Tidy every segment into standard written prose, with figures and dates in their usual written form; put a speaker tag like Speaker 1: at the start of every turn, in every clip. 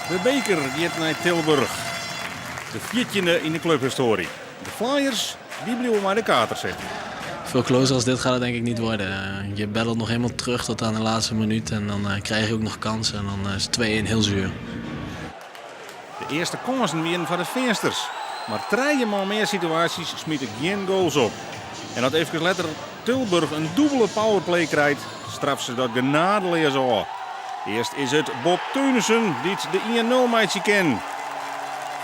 Speaker 1: De beker giet nei Tilburg. De fjirtjinde yn de kluphistoarje. De Flyers dy bliuwe mei de kater sitten.
Speaker 2: Veel closer als dit gaat het denk ik niet worden. Je battelt nog helemaal terug tot aan de laatste minuut en dan krijg je ook nog kansen en dan is 2-1 heel zuur.
Speaker 1: De earste kânsen wienen foar de Feansters, mar trije man mear situaasjes smite gjin goals op. En as efkes letter Tilburg in dûbele powerplay krijt, straft se dat genadeleas ôf. Earst is it Bob Teunissen dy't de 1-0 meitsje kin.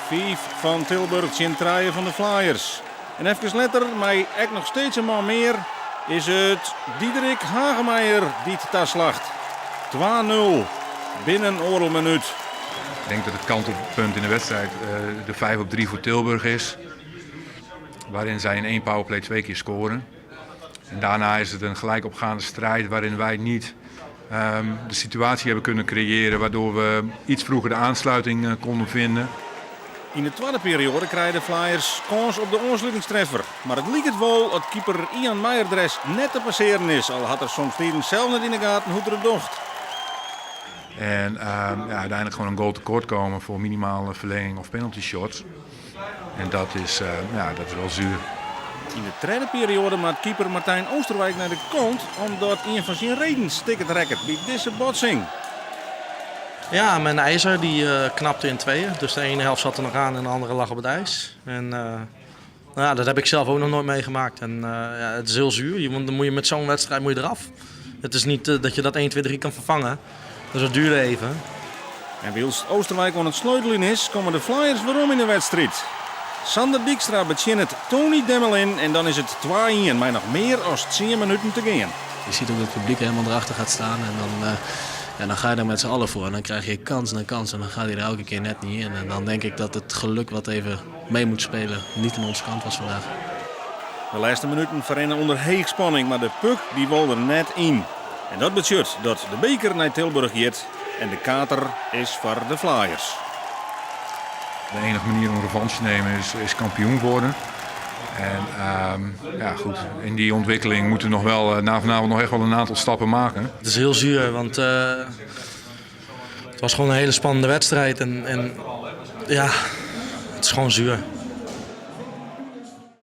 Speaker 1: Fiif fan Tilburg tsjin trije fan de Flyers. En efkes letter, mei ek noch steeds in man mear, is it Diederik Hagemeijer dy't taslacht. 2-0 binnen oardel minút.
Speaker 3: Ik denk dat het kantelpunt in de wedstrijd de 5 op 3 voor Tilburg is. Waarin zij in één powerplay twee keer scoren. En daarna is het een gelijk opgaande strijd waarin wij niet de situatie hebben kunnen creëren waardoor we iets vroeger de aansluiting konden vinden.
Speaker 1: Yn de twadde perioade krije de Flyers kâns op de oanslutingstreffer. Mar it liket wol dat keeper Ian Meijerdres net te passearjen is, al hat er somtiden sels net yn de gaten hoe't er it docht.
Speaker 3: En ja, uiteindelijk gewoon een goal tekort komen voor minimale verlenging of penalty shots. En ja, dat is wel zuur.
Speaker 1: Yn de tredde perioade moat keeper Martijn Oosterwijk nei de kant omdat ien fan syn redens stikkend rekket by dizze botsing.
Speaker 4: Ja, mijn ijzer die knapte in tweeën. Dus de ene helft zat er nog aan en de andere lag op het ijs. En nou ja, dat heb ik zelf ook nog nooit meegemaakt. En ja, het is heel zuur, want dan moet je met zo'n wedstrijd moet je eraf. Het is niet dat je dat 1, 2, 3 kan vervangen. Dus dat duurde even.
Speaker 1: En wylst Oosterwijk oan it sleuteljen is, komme de Flyers werom yn de wedstriid. Sander Dijkstra betsjinnet Tony Demelin en dan is it 2-1 mei noch mear as 10 minuten te gean.
Speaker 2: Je ziet ook dat het publiek helemaal erachter gaat staan en dan, ja, dan ga je daar met z'n allen voor. En dan krijg je kans na kans en dan gaat hij er elke keer net niet in. En dan denk ik dat het geluk wat even mee moet spelen niet aan onze kant was vandaag.
Speaker 1: De lêste minuten ferrinne ûnder heechspanning, mar de puck dy wol der net yn. En dat betsjut dat de beker nei Tilburg giet en de kater is foar de Flyers.
Speaker 3: De enige manier om revanche te nemen is kampioen worden. En ja, goed, in die ontwikkeling moeten we nog wel na vanavond nog echt wel een aantal stappen maken.
Speaker 4: Het is heel zuur, want het was gewoon een hele spannende wedstrijd. En ja, het is gewoon zuur.